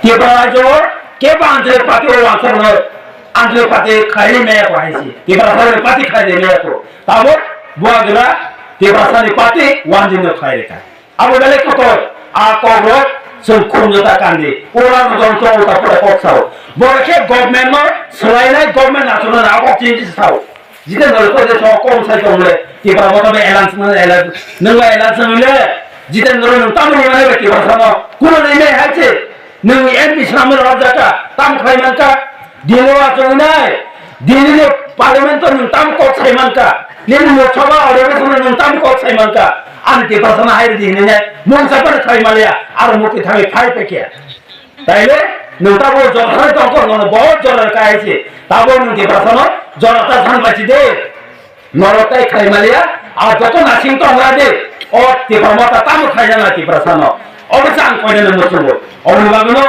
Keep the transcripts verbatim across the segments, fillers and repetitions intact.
Tipra rajyo kebo Anjali party o wansarno Anjali party khairi maya ko haisi. Tipra sani party khairi maya ko. Tabo buagra Tipra sani party wanjin no khairi ka. Abo belai kotor, a kokrok chwng khumjwta kandi. Ura rwjong chwng uta pura kok sao. Borok khe government no swlainai, government achukna na kok chini sao. Jitendra ko je so kong sai tong le, Tipra Motha bai alliance na alliance, nwng bai alliance nwng le. Jitendra nwng tamo ni mane bai Tipra sano kuno ni me hai che. Nwng M P swnamwi rwjak kha, tam khlai man kha? Delhi o achugwi nai, Delhi ni parliament o nwng tam kok sai man kha? Nini Lok Sabha o rwgwi swnamwi nwng tam kok sai man kha? Ani Tiprasa no hai rwdi hinwi nai mungsa phano khlai man liya, aro mukti thangwi phai phaikhe. Taile nwng tabo jora sai tongkho, nono bahut jora kha hai se, tabo nwng Tiprasa no jora ta san bachi de. Norok tai khai maliya, a joto nasing tong la de. O Tipra Motha tamo khai jana Tiprasa no. Obo chang koina no muchungo. Oboni bagwi no,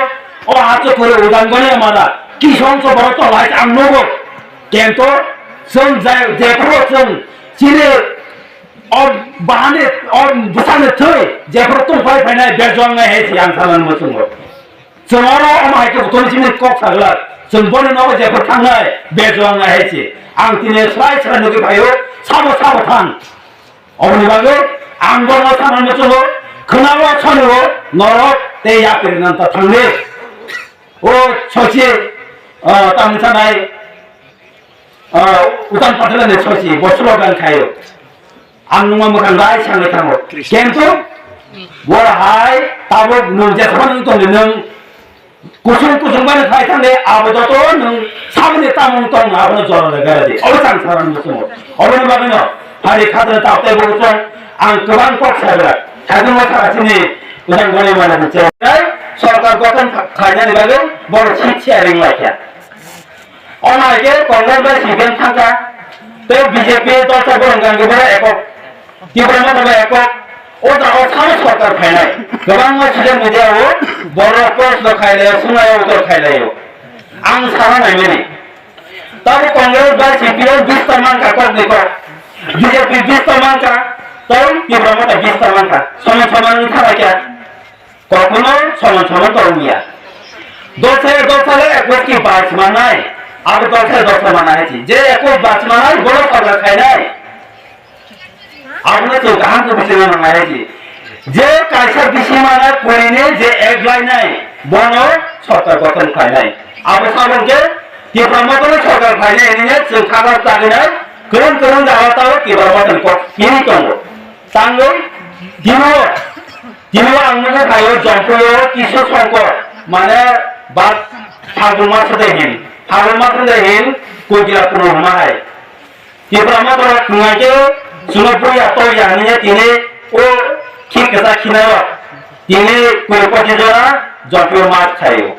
o hacho kore udang gone mala. Kisong so borok to lai ang nogo. Kento, chwng jai, jephuru chwng, chini, o bahani, o bwsani thwi, jephuru tong phai phainai, bejwang nai hai si ang sanan muchungo. Chwng oro omo hai khe buthorni simi kok sagwlak. Chwng bono nogo jephru thangnai, bejwang nai hai se. Ang tini swrai swrai nugwi phaio, sabo sabo thang. Oboni bagwi ang bono sana muchungo, khwnao sonio norok tei yapri nang ta thangdi. O sosi, ah, tang sanai, ah, utan pathala ni sosi, bo slogan khaio. Ang nungma mwkhang bai sangwi thango. Kintu bo hai tabuk nwng jesmani wng tongdi, nwng kusung kusung bai khai thangdi, abo joto nwng saboni tamung tong abono jora lega di. Obo chang sarang muchungo. Oboni bagwino hari khajana tabtai bo chwng ang kwbang kok sajak. Khajana thara sini udan goni mana di chwng. Sorkar gothon khlainani bagwi borok sik siya ring laikha. Omo hai khe Congress bai C P M thangkha, tei B J P dol sa borok hwnkha hwnkhe borok ekok, Tipra Motha bai ekok, o jaga o samo sorkar phainai. Kwbangma social media o borok post no khailai, swnglai, uttor khailai o. Ang sana naimani. Tamo Congress bai C P M bis ta mankha kok ni kok, B J P bis ta mankha, tei Tipra Motha bis ta mankha. Soman soman wngkha kya? Kokno soman soman tongya. Dosha dosha le ekwis ki bach manai, abo dosha dosha manai si. Je ekwis bach manai, boro sorkar khainai. Abono chwng kaham khe bising manai si. Je kaisa bisi manai, kwrwini je ek lainai, bono sorkar gothon khlainai. Abo sabon khe Tipra Motha no sorkar khlainai, hinwi chwng khabar chaginai, kwrwng kwrwng jaga tao Tipra Motha ni kok ini tongo. Tangwi, dino, dino ang nugwi phaio Jompuio Kisu Songkor, mane ba Phalgun mas de hin, Phalgun mas de hin, Kujia Purno hwnma hai. Tipra Motha rok thwngwi khe chwngno buya toya hinwi tini o khi kwchak khinairok tini kuri poti jora Jompuio mas khaio.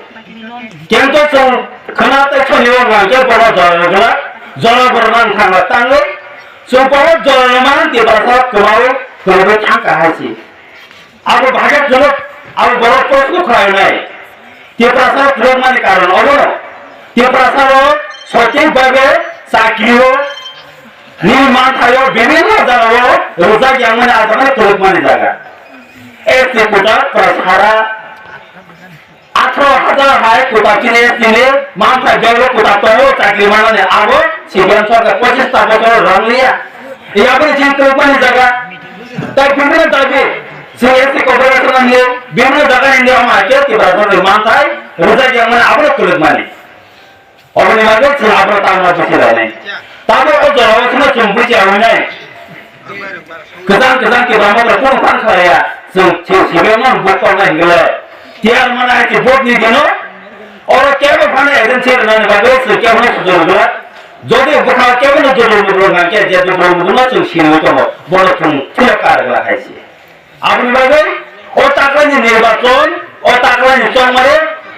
Kintu chwng khwna tei soni o hwnkhe bono jora rwgwlak, jora borok nang thangna tangwi, chwng bono jora rwmani Tiprasa kwmaui kwrwngwi thangkha hai se. Abo bhagak jonok, abo borok proshno khlainai. Tiprasa rok phwrwngmani karon obono. Tiprasa rok sothik bhabe chakri o, nini manthaio bibhinno jagao rwjak yangmani ajamani kwrwkmani jaga. S T quota pura sara Atharo hajar hai quota chini chini manthai bego quota tongo chakri manani abo C P M sorkar pochis ta bochor rang liya. Iya bini chini tongmani jaga. Tai bibhinno dabi C S C corporation ni bibhinno jaga ni niyom hai khe Tiprasa ni manthai rwjak yang mani abo kwlwk mani. Oboni bagwi chwng abono tangma busi lainai. Tamo o jorao chwngno chwng busi lainai. Kwchang kwchang kebangma borok kunu phano khlaiya. Chwng si-, sibiyangno buk tongnai hwnkhe le. Tiyar mana hai khe vote ni dino. Oro kebo phano agency rwnani bagwi chwng kebono sujok rwgwlak. Jodi bwkhao kebono jodi mugrung hwnkhe je jodi mugrungno chwng sinwi tongo. Bono chwng phiyok ka rwgwlak hai se. Aboni bagwi o taklani nirbachon, o taklani chongmani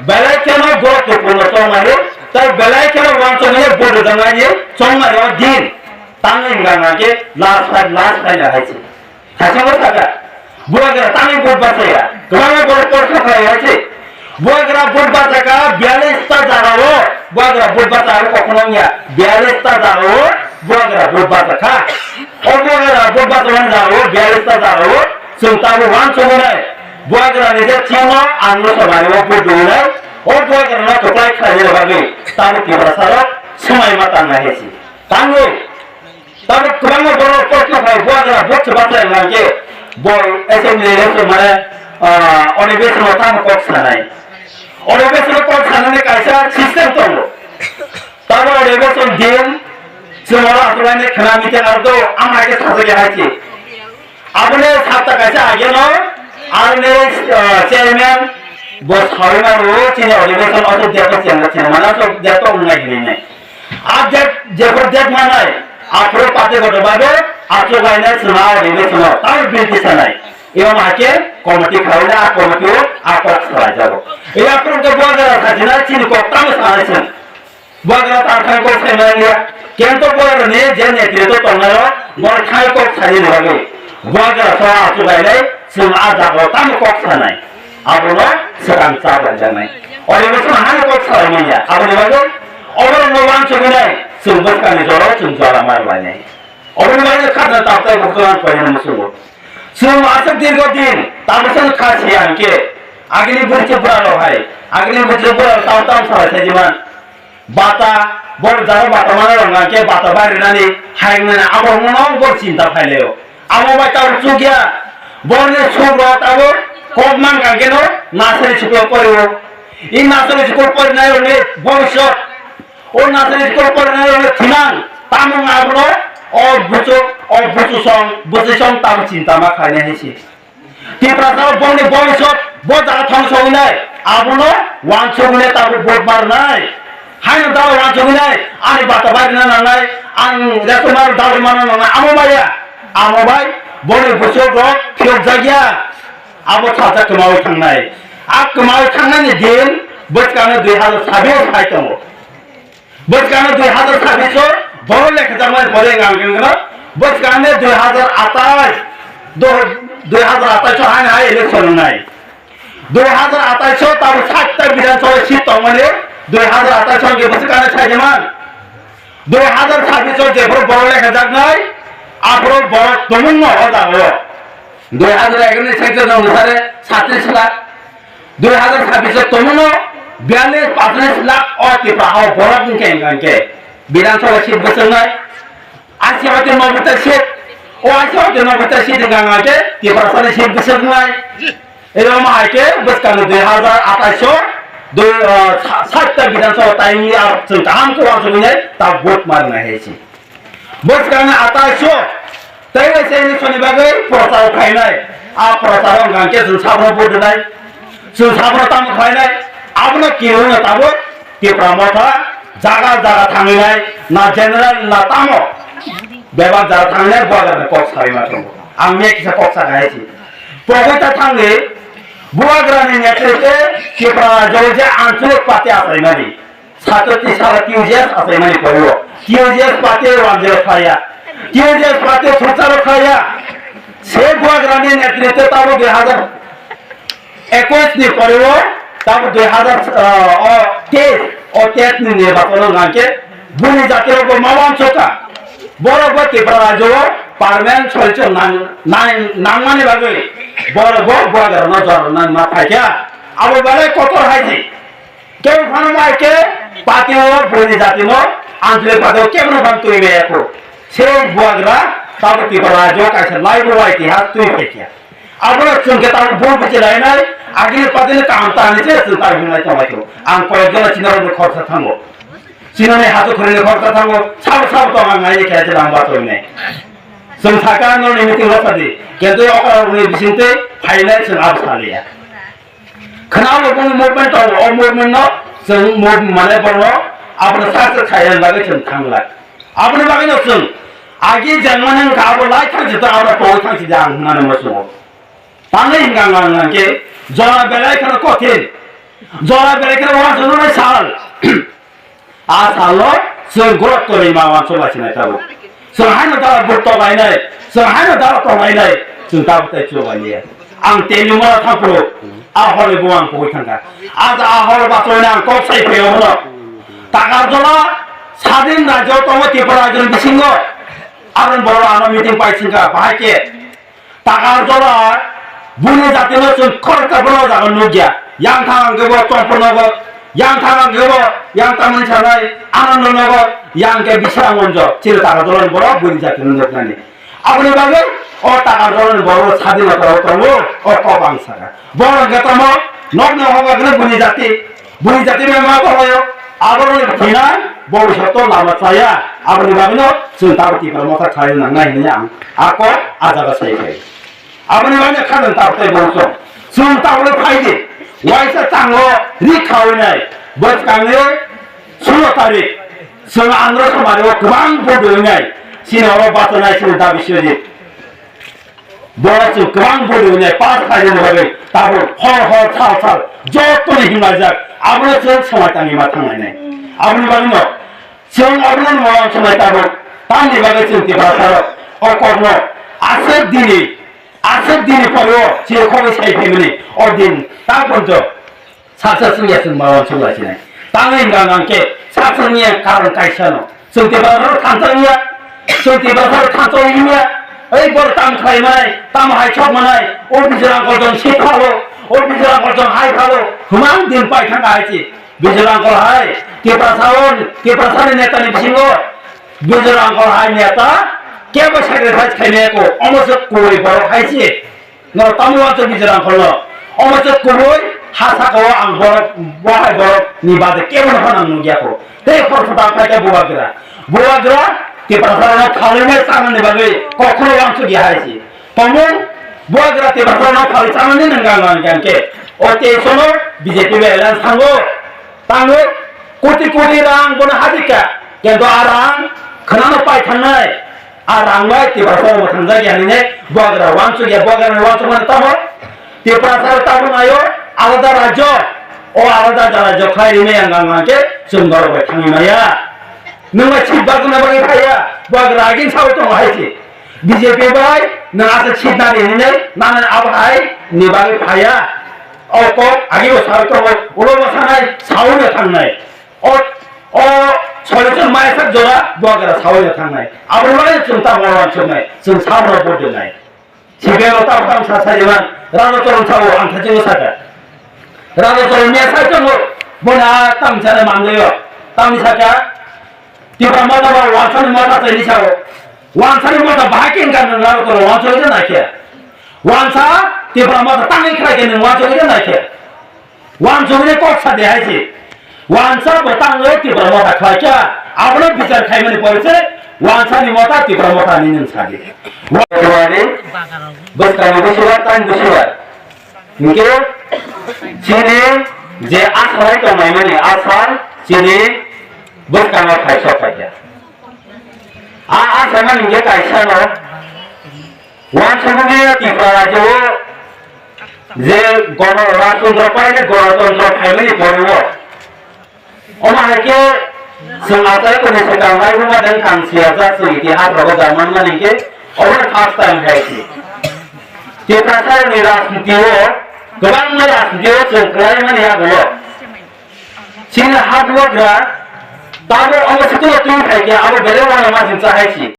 belai kheno guruttopurno chongmani, tai belai kheno wansukmani vote rwjaknani chongmani o din tangwi wngkha hwnkhe last fight, last final hai se. Thaichongo sakha, bubagra tangwi vote bachaya, kwbangma borok kosto khlai hai se. Bubagra vote bachakha biyalish ta jagao, bubagra vote bachakha kokno wngya, biyalish ta jagao bubagra vote bachakha. O bubagra vote bachakmani jagao biyalish ta jagao chwng tabuk wansuknai. Bubagrani je chino ang no samari o vote rwnai, O bubagrano kwplai khlaina bagwi tabuk Tiprasarok swmai ma tang nai hai se. Tangwi, tabuk kwbangma borok kok no phai bubagra boksa bachai hwnkhe bo assembly election mane, ah, odhibesono tamo kok sanai. Odhibesono kok sanani kaisa system tongo. Tabuk odhibeson din chwng oro achuknai khna meeting arok do, ang hai khe sajagwi hai se. Aboni sapta kaisa ageno aroni, ah, chairman bo sawi mano chini odhibeson aswk date o chengla chengla mano aswk date o wngnai hinwi nai. A date, jephru date manai, aphuru party kotor bai bo achuk lainai chwng a odhibesono tamo binti sanai. Ebo hai khe committee khawi nai, a committee o a kok salai jago. Ebo aphuru khe bubagra sajinai chini kok tamo sanai chwng. Bubagra tar thani kok sai manya. Kento bubagra ni je netritwo tongnai rok, borok thani kok sai ni bagwi. Bubagra so achuk lainai, chwng a jaga o tamo kok sanai. Abono swkang cha banjaknai. Odhibeson hani kok salai manya. Aboni bagwi oborok no wansugwi nai, chwng bwskang ni jora o chwng jora mar lainai. Oboni bagwi khajna tabtai bo kwbang koinani muchungo. Chwng aswk dirgo din, tabukhe kha siya hwnkhe, agini bwrwi bwra rok hai, agini bwrwi bwra rok tam tam salai sai jima. Bata, bor jaro bata mana rok hwnkhe bata bai rwnani hai wngnani abo hwnno bor chinta phailaio. Abo bai tabuk chukya, borni suk rok tabuk kok man kha khe no nasari suklo korio. I nasari suklo korinai rokni bhobishyot. O nasari kok porna rok thinang, tamung abono o buchuk, o buchusong, buchusong tamo chinta ma khainai hai se. Tiprasa bongni bhobishyot bo jaga thong sogwi nai, abono wansugwi nai tamo vote marnai. Haino dalo wansugwi nai, ani bata bai rina nangnai, ang rekomar dalo mana nangnai, amo maya, amo bai, boni buchuk rok phiyok jakya, abo sajak kwmawi thangnai. A kwmawi thangnani din, bwskangno dui hazar sabis hai tongo. Bwskangni dui hazar sabbish o borok lekha jakmani pore ang khe wngkha, bwskangni dui hazar atais, do-, dui hazar atais o haino hai election wngnai. Dui hazar atais o tabuk sat ta Bidhan Sabha seat tongmani, dui hazar atais o hwnkhe bwskangni saijaman. Dui hazar sabbish o jephuru borok lekha jaknai, aphuru borok tumungno o jaga o. Dui hazar egaroh ni sanction no mwsare satrish lakh, dui hazar sabbish o tongmano biyallish patrish lakh o Tipra hao borok wngkha hingkha hingkhe Bidhan Sabha seat bwswknai, ashi hoite noboi ta seat, o ashi hoite noboi ta seat wngkha hingkha hingkhe Tiprasani seat bwswknai. Ebo ma hai khe bwskangni dui hazar atais o dui, ah, sa-, sat ta Bidhan Sabha time ni, ah, chwng kaham khe uansugwi nai ta vote marnai hai se. Bwskangni atais o tei election ni bagwi prochar khainai. A prochar wngkha hwnkhe chwng sabono vote rwnai. Chwng sabono tamo khlainai. Abono kiruna tabuk Tipra Motha jaga jaga thanginai, na general na tamo. Bebak jaga thanginai bubagrani kok sawi ma tongo. Ang mia kisa kok sa khai si. Pogwi ta thangwi bubagrani netritwe Tipra rajyo je anchalik party achaimani. Satroti sara T U J S achaimani poriwo. T U J S party wanjero khlaiya. T U J S party thukcharo khlaiya. Se bubagrani netritwe tabuk dui hazar ekwis ni poriwo, tabuk dui hazar, ah, o teis, o teis ni nirbachon o hwnkhe bini jati rok bo ma wansukha. Borok bo Tripura rajyo o permanent solution nang, nang, nangmani bagwi borok bo bubagrano jora nang ma phaikha. Abo belai kotor hai se. Kebo phano bai khe party o buini jati no, anchalik party o kebo no phano twi maya kho. Se bubagra tabuk Tripura rajyo kaisa laibu bai keha twi phaikha. Abono chwng khe tabuk vote bichi lainai, agini party ni kaham ta hinwi se chwng tabuk hinwi tonglaikho. Ang koyek jona chini rokni khoroksa thango. Chinani hato khoroksa thango, sabo sabo tong ang nai khe se lang ba tong nai. Chwng sakha norni meeting rok sadi, kento okra rokni bisingtwi phainai chwng abo saliya. Khwnao boni movement tongo, o movement no chwng mov-, mane bono abono success khaina bagwi chwng thanglai. Aboni bagwi no chwng agi jengmani wngkha abo lai thangsi to abo pogwi thangsi de ang hwnna muchungo. Tamni hwnka ang hwnka khe jora belai kheno kothin, jora belai kheno uansuknai sal. A salo chwng gorok torwi ma uansuk laisinai tabuk. Chwng haino dara buk tobainai, chwng haino dara tobainai, chwng tabuk tai chubaiya. Ang teni mora thapro, a hole bo ang pogwi thangkha. A da a hole ba toina ang kok sai phaio holo. Takarjola sadin rajyo tongo Tripura rajyoni bisingo. Aron boro ano meeting pai singkha, bahai khe. Takarjola buni jatino chwng khoroksa bono jaga nukya. Yang thang ang kebo chomporno bo Yang thangma kebo, yang tamoni sanai, Anando Nagar, yang ke Bisramganj, chini Takarjala ni borok, buini jati ni nuknani. Aboni bagwi, o Takarjala ni borok sadinota o tongo, o kok ang saka. Borok ke tamo, nokni hoba gwnang buini jati, buini jati bai ma tonglaio, aborok ni thinai, bobisot o lama chaya, aboni bagwi no, chwng tabuk Tipra Motha khlai nangnai hinwi ang, a kok, a jaga sai khai. Aboni bagwi khajang tabuk tei bongso. Chwng tabuk le phai di. Waisa chango ri khawi nai. Bwskangni sulo tarik. Chwng Andhra somajio kwbang vote rinai. Chini oro bachanai chini dabi swijit. Bo chwng kwbang vote rinai. Pass khainani bagwi tabuk hor hor sal sal. Jottoni himlaijak. Abono chwng swmai tangwi ma thanglainai. Aboni bagwino Chwng abono mawang swngnai tabuk, tamni bagwi chwng Tiprasarok o kokno aswk dini, aswk dini pore o chini khogwi sai phaimani o din ta porjonto saksa swngya chwng mawang swnglai sinai. Tangwi hwnka hwnka khe saksa wngya karon kaisano. Chwng Tiprasarok thansa wngya, chwng Tiprasarok thansa wngya. Ei borok tam khlai manai, tam hai sok manai, o bijra koljon sip phalo, o bijra koljon hai phalo, hwnang din pai thangkha hai si. Bijol Uncle hai, Tiprasa o, Tiprasa ni neta ni bisingo Bijol Uncle hai neta kebo sacrifice khainai ko, omo se kubui borok hai se. No tamo wansuk Bijol Uncle no. Omo se kubui ha saka o ang borok, bo hai borok ni bade kebo no phano ang nukya ko. Tei khor phuta khaikhe Bubagra. Bubagra Tiprasa no khalwi nai sana ni bagwi kokno wansuk ya hai se. Tongmung Bubagra Tiprasa no khalwi sanani nang gang gang gang khe. O tei sono B J P bai alliance thango. Tangwi koti koti rang bono hajika. Kento a rang khwnano pai thangnai. A rang bai Tiprasa no thangjakya hinwi Bubagra wansukya, Bubagra ni wansukmani tamo. Tiprasa tamo nayo alada rajyo. O alada rajyo khlai rimai ang gang gang khe chwng borok bai thangwi maya. Nwng bai seat bagwna bagwi phaiya, bo raging sawi tongo hai se. B J P bai nwng aswk seat nari hinwi nana abo hai ni bagwi phaiya. O kok agi bo sawi tongo, ulo bo sanai, sawi no thangnai. O, o solution mai sak jora, bo agra sawi no thangnai. Abo bai chwng ta bo wansuknai, chwng sawi no bo denai. Sibero tamo tamo sa sariman, Raja Choron sao ang thajingo saka. Raja Choron miya sai tongo, bona tamo sana mandoyo. Tamo saka, Tipra Motha ba wansani motha tani sao. Wansani motha bahai ken kan Raja Choron wanso ida naikhe. Wansa Tipra Motha tangwi khrai ken wanso ida naikhe. Wansugwi kok sa de hai se. Wansa bo tangwi Tipra Motha khlai kha. Abono bichar khaimani pore se wansani motha Tipra Motha ni nwng sa di. Wa-, bwskangni bwswar, tani bwswar. Hinkhe chini je asa hai tongnaimani asa chini bwskango thai sok phaikha. A, a saimani hinkhe kaisa no, wansukmani Tripura rajyo-o je gono-, rajtantro painai gonotontro phaimani pore-o, omo hai khe chwng achai tongni swkang laibuma deng thang siyasa chwng itihas rogo ja manmani hinkhe obo first time hai se. Tiprasarokni rajniti-o, kwbangma rajniti-o chwng kwlaimani yagulo. Chini ha bubagra, tabuk omo se tulo twi phai khe abo belai uanama sing cha hai si.